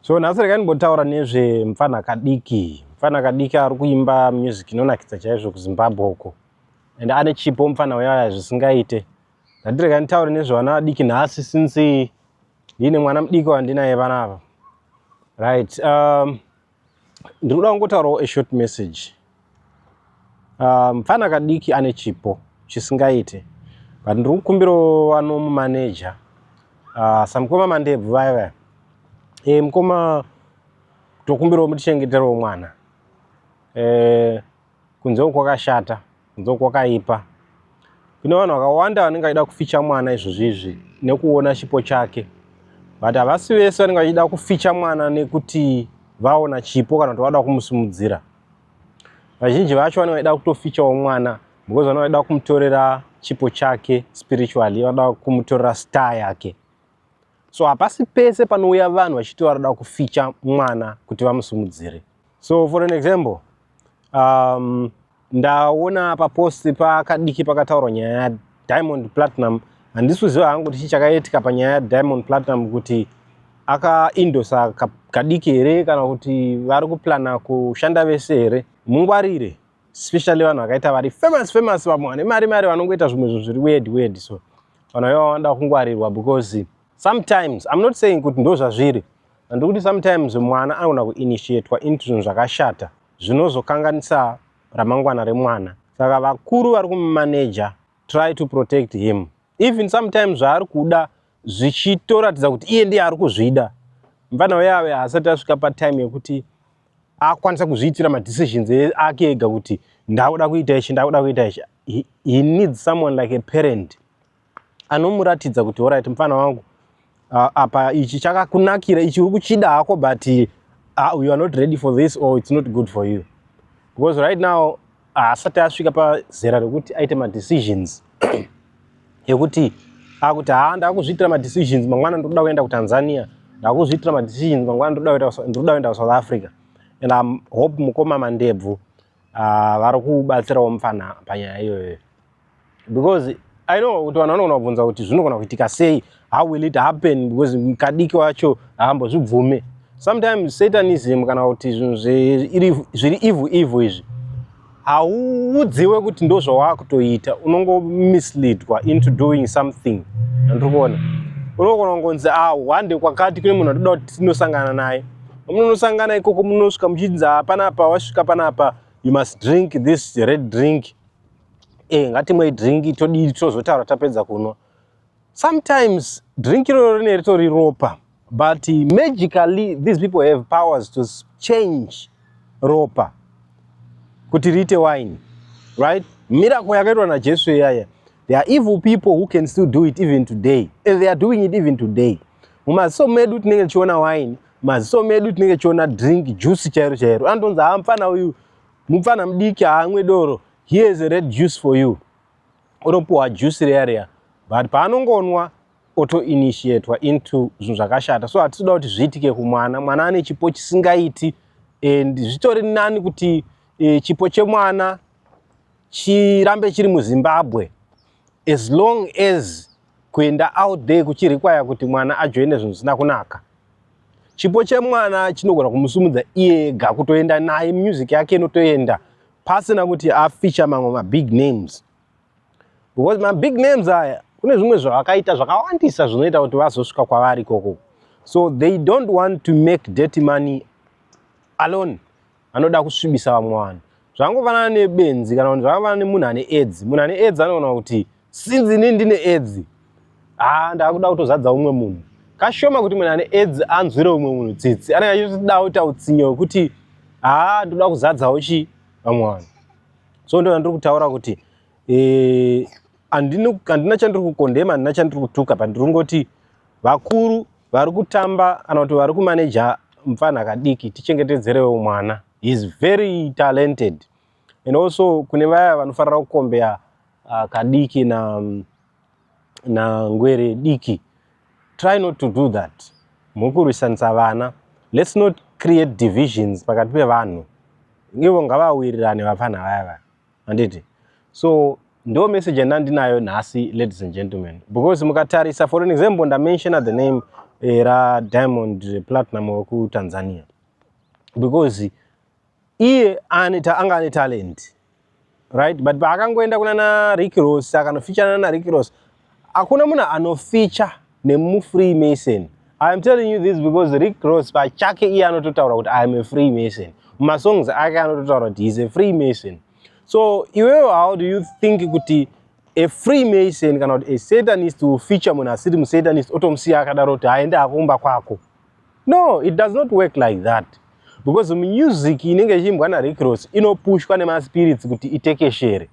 So nhasi regai ndimbotaura nezvemupfana Kadiki. Mupfana Kadiki ari kuimba music inonakidza chaizvo kuZimbabwe uko, and ane chipo mupfana uyaya zvisingaite. Ndati regai nditaure nezvevana vadiki nhasi, since ndine mwana mudiki wandinaye panapa, right? Ndiri kuda kungotaurawo a short message. Mupfana Kadiki ane chipo chisingaite, but ndiri kukumbirawo vanomumaneja, samukoma Mandebvu vaya vaya, mukoma, tokumbirawo mutichengeterewo mwana. Kunze uku kwakashata, kunze uku kwakaipa. Kune vanhu vakawanda vanenge vachida kufeature mwana izvozvi izvi nekuona chipo chake, but havasi vese vanenge vachida kufeature mwana nekuti vaona chipo kana kuti vada kumusimudzira. Vazhinji vacho vanenge vachida kutofeaturewo mwana because vanenge vachida kumutorera chipo chake spiritually, vanoda kumutorera star yake. So hapasi pese panouya vanhu vachiti varikuda kufeature mwana kuti vamusimudzire. So for an example, ndaona papost paKadiki pakataurwa nyaya yaDiamond Platinum. Handisi kuziva hangu kuti chii chakaitika panyaya yaDiamond Platinum, kuti akaendorsa Kadiki here kana kuti vari kuplana kushanda vese here. Mungwarire, especially vanhu vakaita vari famous famous, vamwe vane mari mari, vanongoita zvimwe zvinhu zviri weird weird. So vanhu vaiva vanoda kungwarirwa, because sometimes, I'm not saying kuti ndo zvazviri, ndiri kuti sometimes mwana anogona kuinitiatwa into zvinhu zvakashata zvinozokanganisa ramangwana remwana. Saka vakuru vari kumumaneja, try to protect him, even sometimes zvaari kuda zvichitoratidza kuti iye ndiye ari kuzvida. Mufana uyave haasati asvika patime yekuti akwanisa kuzviitira madecisions ake ega, kuti ndakuda kuita ichi, ndakuda kuita ichi. He needs someone like a parent anomuratidza kuti, "Alright, mufana wangu, apa ichi chakakunakira, ichi uri kuchida hako, but you are not ready for this or it's not good for you," because right now haasati asvika pazera rekuti aite madecisions ekuti akuti, "Ha, ndakuzviitira madecisions, mangwana ndoda kuenda kuTanzania, ndakuzviitira madecisions, mangwana ndoda kuenda kuSouth Africa." And I hope mukoma Mandebvu vari kubatsirawo mufana panyaya iyoyo, because I know kuti vanhu vanogona kubvunza kuti zvinogona kuitika sei, how will it happen, because Kadiki wacho haambozvibvume. Sometimes satanism kana kuti zvinhu zviri evil evil izvi, hauudziwe kuti ndo zvawakutoita, unongomisleadwa into doing something. Andiri kuona unogona kungonzi, "Ah, wande kwakati kune munhu atoda kuti tinosangana naye." Munonosangana ikoko, munosvika muchinzi, "Ah, panapa wasvika panapa, you must drink this red drink." Ngatimwei drink, todii, tozotaura tapedza kunwa. Sometimes drink iroro rine ritori ropa, but magically these people have powers to change ropa kuti riite wine, right? Miracle yakaitwa naJesu iyaya. There are evil people who can still do it even today, and they are doing it even today. Mumaziso medu tinenge tichiona wine, mumaziso medu tinenge tichiona drink, juice chairo chairo. Anondonzi, "Ha, mufana uyu mupfana mudiki, haamwe doro. Here is a red juice for you." Unopuhwa juice riya riya, but paanongonwa otoinitiatwa into zvinhu zvakashata. So hatisi kuda kuti zviitike kumwana. Mwana ane chipo chisingaiti, and zvitori nani kuti chipo chemwana chirambe chiri muZimbabwe, as long as kuenda out there kuchirequire kuti mwana ajoine zvinhu zvisina kunaka. Chipo chemwana chinogona kumusumudza iye ega, kutoenda naye, music yake inotoenda pasina kuti afeature mamwe mabig names, because mabig names aya kune zvimwe zvavakaita zvakawandisa zvinoita kuti vazosvika kwavari ikoko. So they don't want to make dirty money alone, vanoda kusvibisa vamwe vanhu. Zvangofanana nebenzi kana kuti zvangofanana nemunhu ane AIDS. Munhu ane AIDS anoona kuti, "Since inini ndine AIDS, ha, ndakuda kutozadza umwe munhu." Kashoma kuti munhu ane AIDS anzwire umwe munhu tsitsi. Anenge achitoda kuita utsinye hwekuti, "Ha, ndoda kuzadzawo chi vamwe vanhu." So ndo zvandiri kutaura kuti handina chandiri kukondema, handina chandiri kutuka, but ndiri kungoti vakuru vari kutamba kana kuti vari kumaneja mufana Kadiki, tichengetedzerewo mwana. He is very talented. And also kune vaya vanofarira kucompare Kadiki naNgwere Diki, try not to do that. Muri kurwisanisa vana. Let's not create divisions pakati pevanhu. Ivo ngavawirirane vapfana vaya vaya, handiti? So ndo message yandandinayo nhasi, ladies and gentlemen, because mukatarisa, for an example, ndamentiona the name raDiamond Platinum wekuTanzania, because iye anga ane talent, right? But paakangoenda kuna naRick Ross, akanofeaturana naRick Ross. Hakuna munhu anofeature nemufreemason. I am telling you this because Rick Ross pachake iye anototaura kuti, "I am a Freemason." Mumasongs ake anototaura kuti he is a Freemason. So iwewe, how do you think kuti a Freemason kana kuti a Satanist will feature munhu asiri musatanist, otomusiya akadaro kuti haende akumba kwako? No, it does not work like that, because music inenge ichiimbwa naRick Ross inopushwa nemaspirits kuti itekeshere.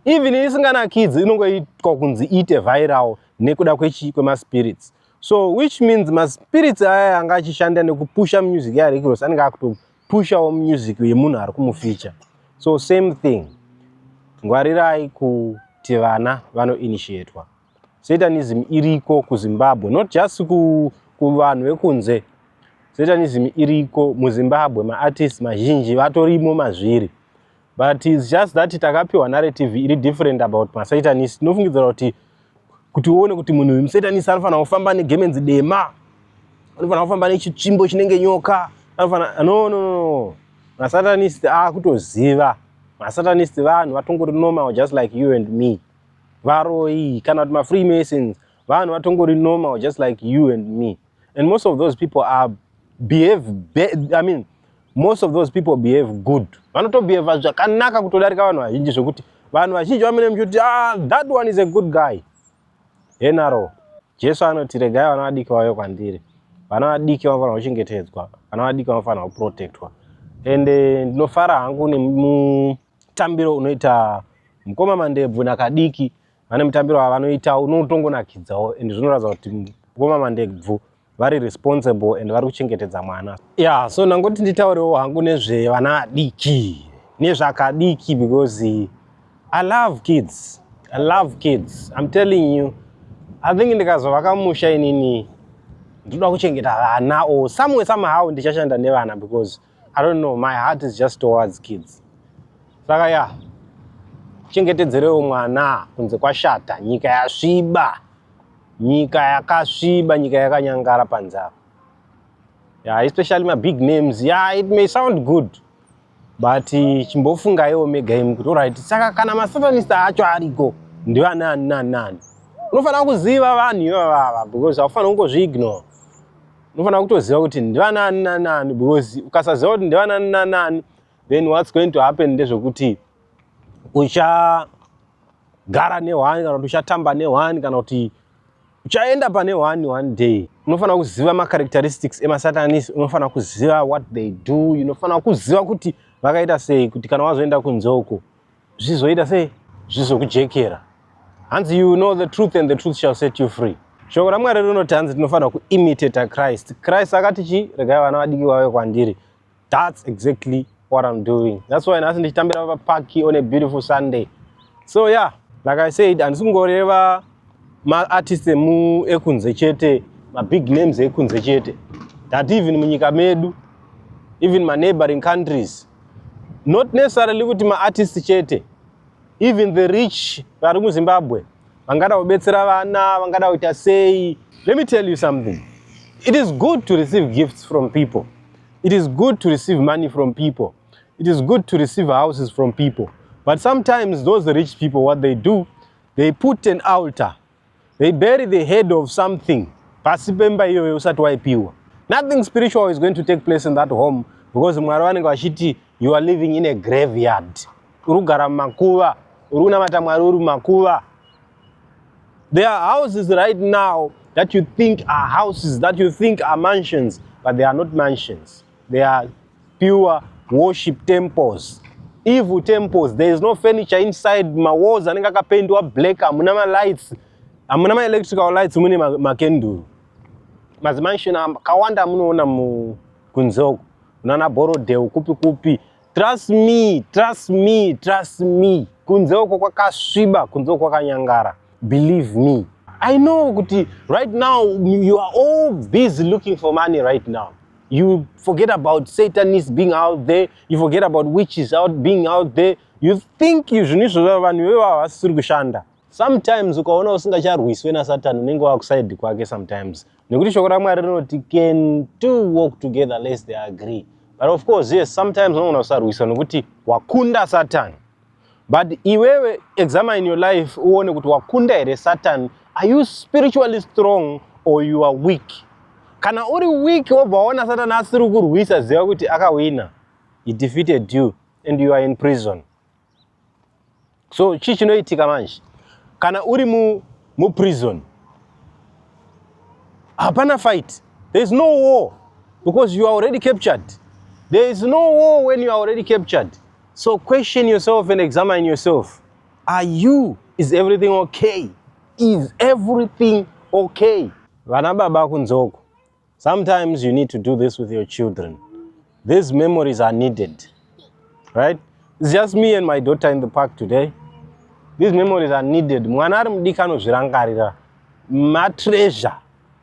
Even isinganakidzi, inongoitwa kunzi iite viral nekuda kwemaspirits. So which means maspirits aya anga achishanda nekupusha music yaRick Ross anenge akutopushawo music yemunhu ari kumufeature. So same thing, ngwarirai kuti vana vanoinitiatwa. Satanism iriko kuZimbabwe, not just kuvanhu vekunze. Satanism iriko muZimbabwe, maartist mazhinji vatorimo mazviri, but it's just that takapiwa narrative iri different about masatanist. Tinofungidzira kuti uone kuti munhu musatanist anofanira kufamba negemenzi dema, anofanira kufamba nechitsvimbo chinenge nyoka, anofanira. No, masatanist akutoziva. Masatanist vanhu vatongori normal, just like you and me. Varoi kana kuti mafreemasons vanhu vatongori normal, just like you and me. And most of those people are behave I mean, most of those people behave good. Vanotobehava zvakanaka kutodarika vanhu vazhinji, zvekuti vanhu vazhinji vamene muchiti, "Ah, that one is a good guy." Henaro Jesu anoti, "Regai vana vadiki vauye kwandiri." Vana vadiki vanofanira kuchengetedzwa, vana vadiki vanofanira kuprotectwa. And ndinofara hangu nemutambiro unoita mukoma Mandebvu naKadiki. Vane mutambiro wavanoita unotongonakidzawo, and zvinoratidza kuti mukoma Mandebvu vari responsible and vari kuchengetedza mwana. Yeah, so ndangoti nditaurewo hangu nezvevana vadiki, nezvakadiki, because I love kids. I love kids, I'm telling you. I think ndikazovaka musha inini, ndoda kuchengeta vana, or somewhere somehow ndichashanda nevana, because I don't know, my heart is just towards kids. Saka ya, chengetedzerewo mwana. Kunze kwashata, nyika yasviba, nyika yakasviba, nyika yakanyangara panze apa. Yeah, especially mabig names. Yeah, it may sound good, but chimbofungaiwo mega imi kuti, alright, saka kana masatanist acho ariko, ndivanani nani nani? Unofanira kuziva vanhu ivavava, because haufanira kungozviignore. Unofanira kutoziva kuti ndivanani nanani, because ukasaziva kuti ndivanani nanani, then what's going to happen ndezvekuti uchagara nehwani, kana kuti uchatamba nehwani, kana kuti uchaenda pane one one day. Unofanira kuziva macharacteristics emasatanist, unofanira kuziva what they do, unofanira kuziva kuti vakaita sei, kuti kana wazoenda kunze uko zvizoita sei, zvizokujekera. Hanzi, "You know the truth and the truth shall set you free." Shoko raMwari rinoti, hanzi tinofanira kuimitata Christ. Christ akati chi, "Regai vana vadiki vauye kwandiri." That's exactly what I'm doing. That's why nhasi ndichitambira papaki on a beautiful Sunday. So yeah, like I said, handisi kungoreva maartist ekunze chete, mabig names ekunze chete, that even munyika medu, even maneighboring countries, not necessarily kuti maartist chete, even the rich vari muZimbabwe vangada kubetsera vana, vangada kuita sei. Let me tell you something. It is good to receive gifts from people. It is good to receive money from people. It is good to receive houses from people. But sometimes those rich people, what they do, they put an altar, they bury the head of something pasi pemba iyoyo usati waipiwa. Nothing spiritual is going to take place in that home, because Mwari vanenge vachiti, "You are living in a graveyard. Uri kugara mumakuva, uri kunamata Mwari uri mumakuva." There are houses right now that you think are houses, that you think are mansions, but they are not mansions. They are pure worship temples, evil temples. There is no furniture inside. Mawalls anenge akapendwa black, hamuna malights, hamuna maelectrical lights, mune makenduru. Mazimansion akawanda amunoona kunze uku, unana Borrowdale, kupi kupi, trust me, trust me, trust me, kunze uko kwakasviba, kunze uko kwakanyangara. Believe me. I know kuti right now you are all busy looking for money. Right now you forget about Satanists being out there, you forget about witches out being out there. You think zvinhu izvozvo vanhu ivavo havasisiri kushanda. Sometimes ukaona usingacharwiswe naSatan unenge wakuside kwake sometimes, nekuti shoko raMwari rinoti can two walk together lest they agree. But of course, yes, sometimes unogona kusarwiswa nekuti wakunda Satan. But iwewe examine your life uone kuti wakunda here Satan. Are you spiritually strong or you are weak? Kana uri weak wobva waona Satan asiri kurwisa, ziva kuti akawina. He defeated you and you are in prison. So chii chinoitika manje kana uri muprison? Hapana fight, there is no war because you are already captured. There is no war when you are already captured. So question yourself and examine yourself. Are you is everything okay? Is everything okay? Vana baba kunzoko, sometimes you need to do this with your children. These memories are needed, right? It's just me and my daughter in the park today. These memories are needed. Mwana ari mudiki anozvirangarira, matreasure,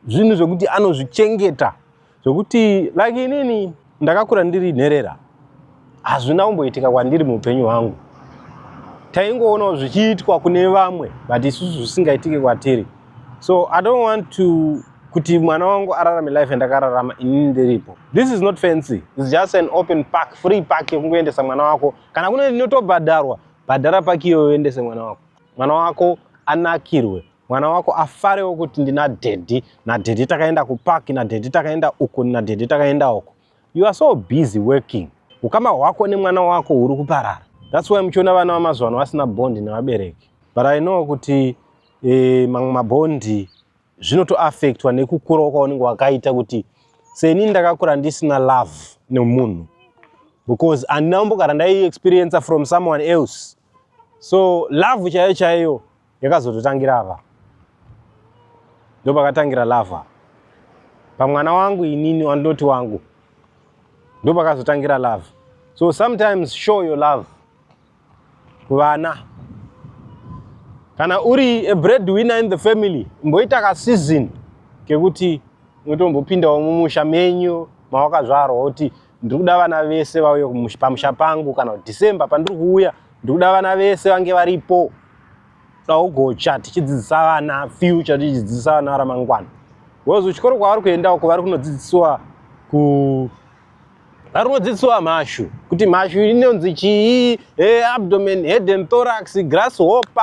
zvinhu zvekuti anozvichengeta, zvekuti like inini ndakakura ndiri nherera, hazvina kumboitika kwandiri muupenyu hwangu. Taingoonawo zvichiitwa kune vamwe, but isusu zvisingaitiki kwatiri. So I don't want to kuti mwana wangu ararame life yandakararama inini ndiripo. This is not fancy, it's just an open park, free park yekungoendesa mwana wako. Kana kune inotobhadharwa, bhadhara park iyoyo, uendese mwana wako, mwana wako anakirwe, mwana wako afarewo kuti ndina daddy, nadaddy takaenda kupark, nadaddy takaenda uko, nadaddy takaenda uko. You are so busy working, ukama hwako nemwana wako huri kuparara. That's why muchiona vana vamazuva ano vasina bond nevabereki. But I know kuti mamwe mabond zvinotoaffectwa nekukurawo kwaunenge wakaita, kuti seni ndakakura ndisina love nemunhu because handina kumbogara ndaiexperienca from someone else. So love chaiyo chaiyo yakazototangira apa, ndo pakatangira love pamwana wangu inini wandoti wangu, ndo pakazotangira love. So sometimes show your love kuvana. Kana uri a bread winner in the family, mboita kaseason kekuti unotombopindawo mumusha menyu mawakazvarwa, kuti ndiri kuda vana vese vauye pamusha pangu. Kana kuti December pandiri kuuya, ndiri kuda vana vese vange varipo, daugocha tichidzidzisa vana future, tichidzidzisa vana ramangwana, because kuchikoro kwavari kuenda uko vari kunodzidzisiwa ku vari kunodzidzisiwa mhashu, kuti mhashu inonzi chii, abdomen, head and thorax, grasshopper,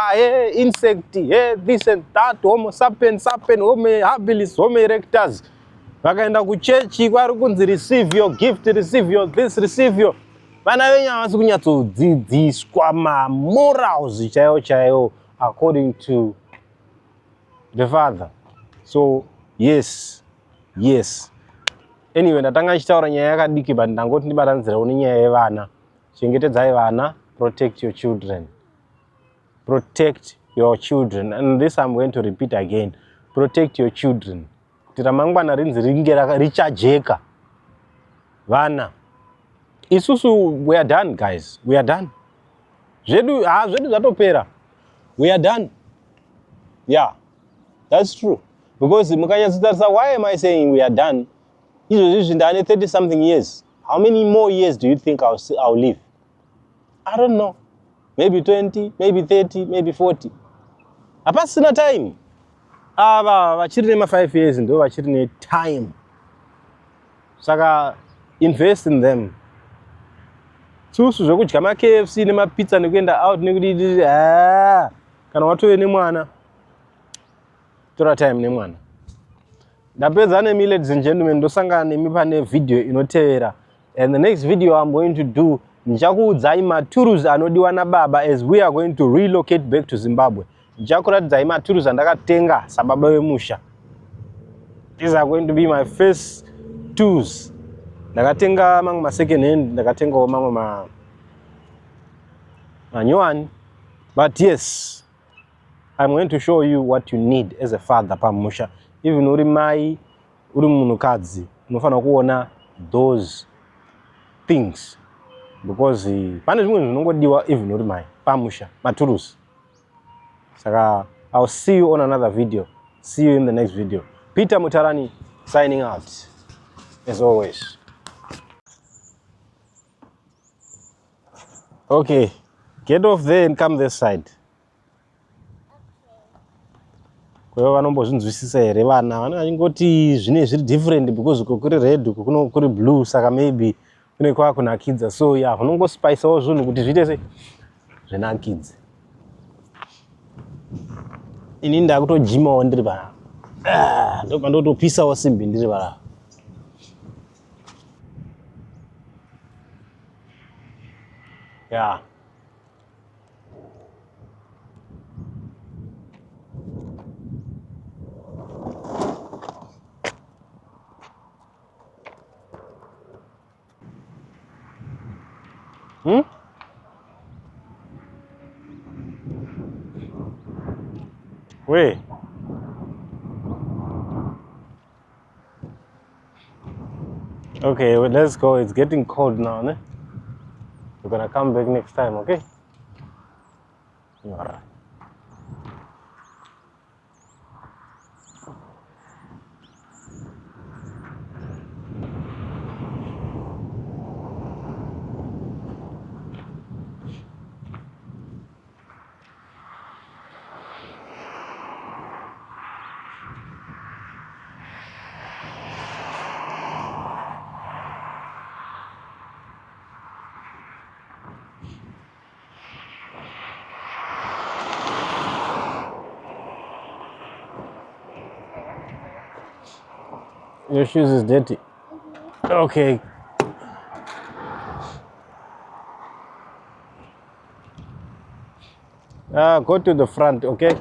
insect, this and that, homo sapien sapien, homo habilis, homo erectus. Vakaenda kuchechi kwari kunzi receive your gift, receive your this, receive your. Vana venyu havasi kunyatsodzidziswa mamorals chaiwo chaiwo according to the father. So yes, anyway, ndatanga ndichitaura nyaya yakadiki, but ndangoti ndibatanidzirawo nenyaya yevana. Chengetedzai vana, protect your children, protect your children. And this I'm going to repeat again: protect your children, kuti ramangwana rinzi ringe richajeka. Vana, isusu we are done, guys, we are done zvedu. Ha, zvedu zvatopera, we are done. Yeah, that's true, because mukanyatsotarisa, why am I saying we are done? Izvozvi ndane 30 something years. How many more years do you think I'll live? I don't know, maybe 20, maybe 30, maybe 40. Hapasina time. Ava vachiri nema5 years ndo vachiri netime, saka invest in them. Susu zvekudya maKFC nemapizza nekuenda out nekudii, ha, kana watove nemwana, tora time nemwana. Ndapedza nemi, ladies and gentlemen. Ndosangana nemi pane vhidhiyo inotevera. And the next video I'm going to do, ndichakuudzai matools anodiwa nababa as we are going to relocate back to Zimbabwe. Ndichakuratidzai matools andakatenga sababa vemusha. These are going to be my first tools. Ndakatenga mamwe masecond hand, ndakatengawo mamwe ma manyowani, but yes, I'm going to show you what you need as a father pamusha. Even uri mai, uri munhukadzi, unofanira kuona those things, because pane zvimwe zvinongodiwa even uri mai pamusha, maturusi. Saka I'll see you on another video. See you in the next video. Peter Mutarani signing out as always. Okay, get off there and come this side. Kwaiva vanombozvinzwisisa here vana vanenge vachingoti zvine zviri different because uko kuri red uko kuno kuri blue saka maybe kune kwakunakidza so ya unongospicewo zvinhu kuti zviite se zvinakidze ini ndakutojimawo ndiri panapa ah, ndopandotopisawo simbi ndiri panapa yeah Where? Okay, well, let's go. It's getting cold now, ne? We're gonna come back next time, okay? All right. Your shoes is dirty. Okay. Go to the front, okay?